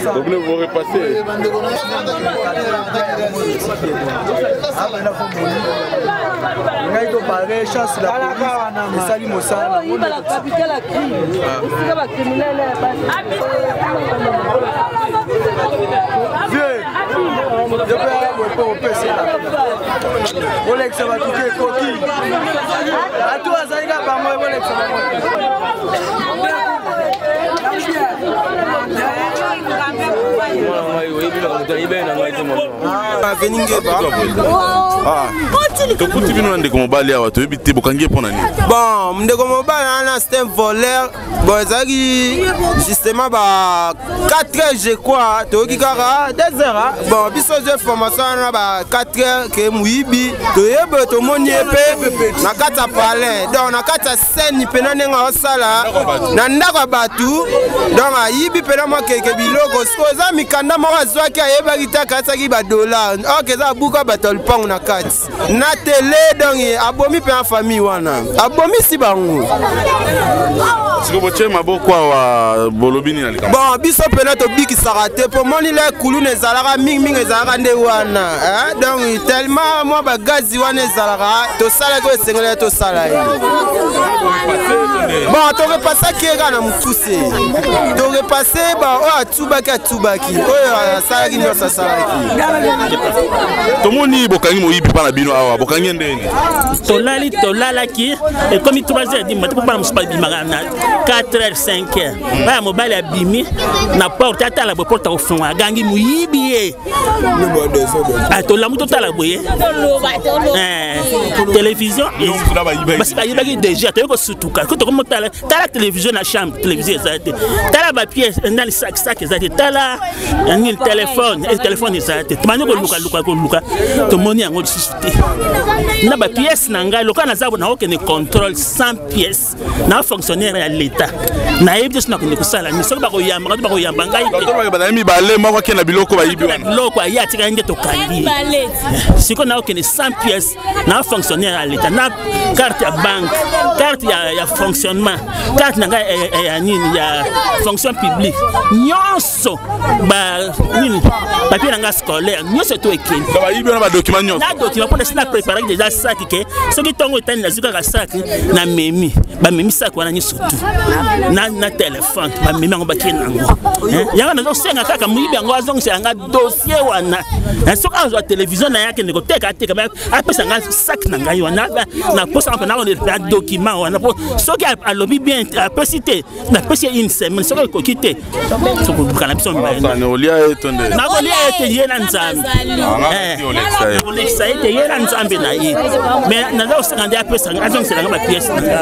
Donc vous repassez. Ngai topare chance la police esali mosala. Vieux, opesela olekisa bato te ekoki bato azali kaka bango bolekisa bango. Tokuti bino na ndeko mobali awa, toyebi te bokangi ye mpo na nini. Bon, ndeko mobali wana, c'est un voleur. Bon, ezalaki justement ba 4 heures, je crois, toyoki kaka 2 heures. Bon, biso ozwi information wana ba 4 heures ke moyibi, toyebe tomoni ye mpe na kati ya palais, donc na kati ya scène mpena ndenge aosala na ndako ya bato. Donc ayibi mpena mwa keke biloko. Sikoyo eza mikanda moko azwaki, ayebaki te, akatisaki badollar ok, eza abuka bato ya lupango na kati na tele. Donc abomi mpe famille wana, abomisi bango. Sikoyo botie maboko awa, bolobi nini na likambo? Bon, biso mpena tobikisaka te, mpo moni le kuluna ezalaka mingimingi, ezalaka nde wana. Donc tellement mwa bagazi wana ezalaka, tosalaki oyo esengeli tosala ye. Bon, torepasaki ye kaka na mokuse, torepasse oyo atubaki, atubaki oyo asalaki nyonso asalaki. Tomoni bokangi moyibi mpa na bino awa, bokangi ye ndeni? Tolali, tolalaki, ekomi 3 heures du matin, mpo bana mosusu babimaka na 4 heures, 5 heures. Baya mobali abimi na porte, atala boye, porte akofunga, agangi moyibi ye. Tolamu, totala boye, télévision basi bayibaki déjà. Toyei kosutuka ko tokomotala, tala télévision na chambre, télévision eza te, tala bapièce nani, sac, sac eza te, tala nini, telefone, telefone eza te. Tobandi koluka, koluka, tomoni yango lisusu te na bapièce na ngai. Lokola naza nakokende contrôle sans pièce na fonctionnaire ya l'État, nayebi te so nakende kosala nini, soki bakoyamba to bakoyamba ngai te. Bazali mibale, moko akende na biloko bayibi wana. Biloko aye atikali nde tokangi. Sikoyo nakokende sans pièce na fonctionnaire ya l'État, na carte ya banque, carte ya fonctionnement, carte na ngai ya nini, ya fonction publique nyonso, ba nini, papier na ngai scolaire nyonso to ekende. Bayibi wana badocument nyonso. Na document, mpona si na préparaki déjà sac ke soki ntongo etani, nazwi kaka sac na memi. Bamemi sac wana nyonso tu na telefone, bamemi yango, bakei nango. Yango nazosenga kaka moyibi yango azongisela nga dossier wana. Soki azwa télévision na ye, akende koteka, ateka, apesa nga sac na ngai wana. Naposaka mpe na document wana, po soki alobi bien, apesi te, napesi ye une semaine. Soki ekoki te, tokoluka na biso. Olia ye to nde? Nakolia ye te, ye na Nzambe. Nakolekisa ye te, ye na Nzambe na ye. Mais naza kosenga nde apesa, azongisela nga bapièce na nga.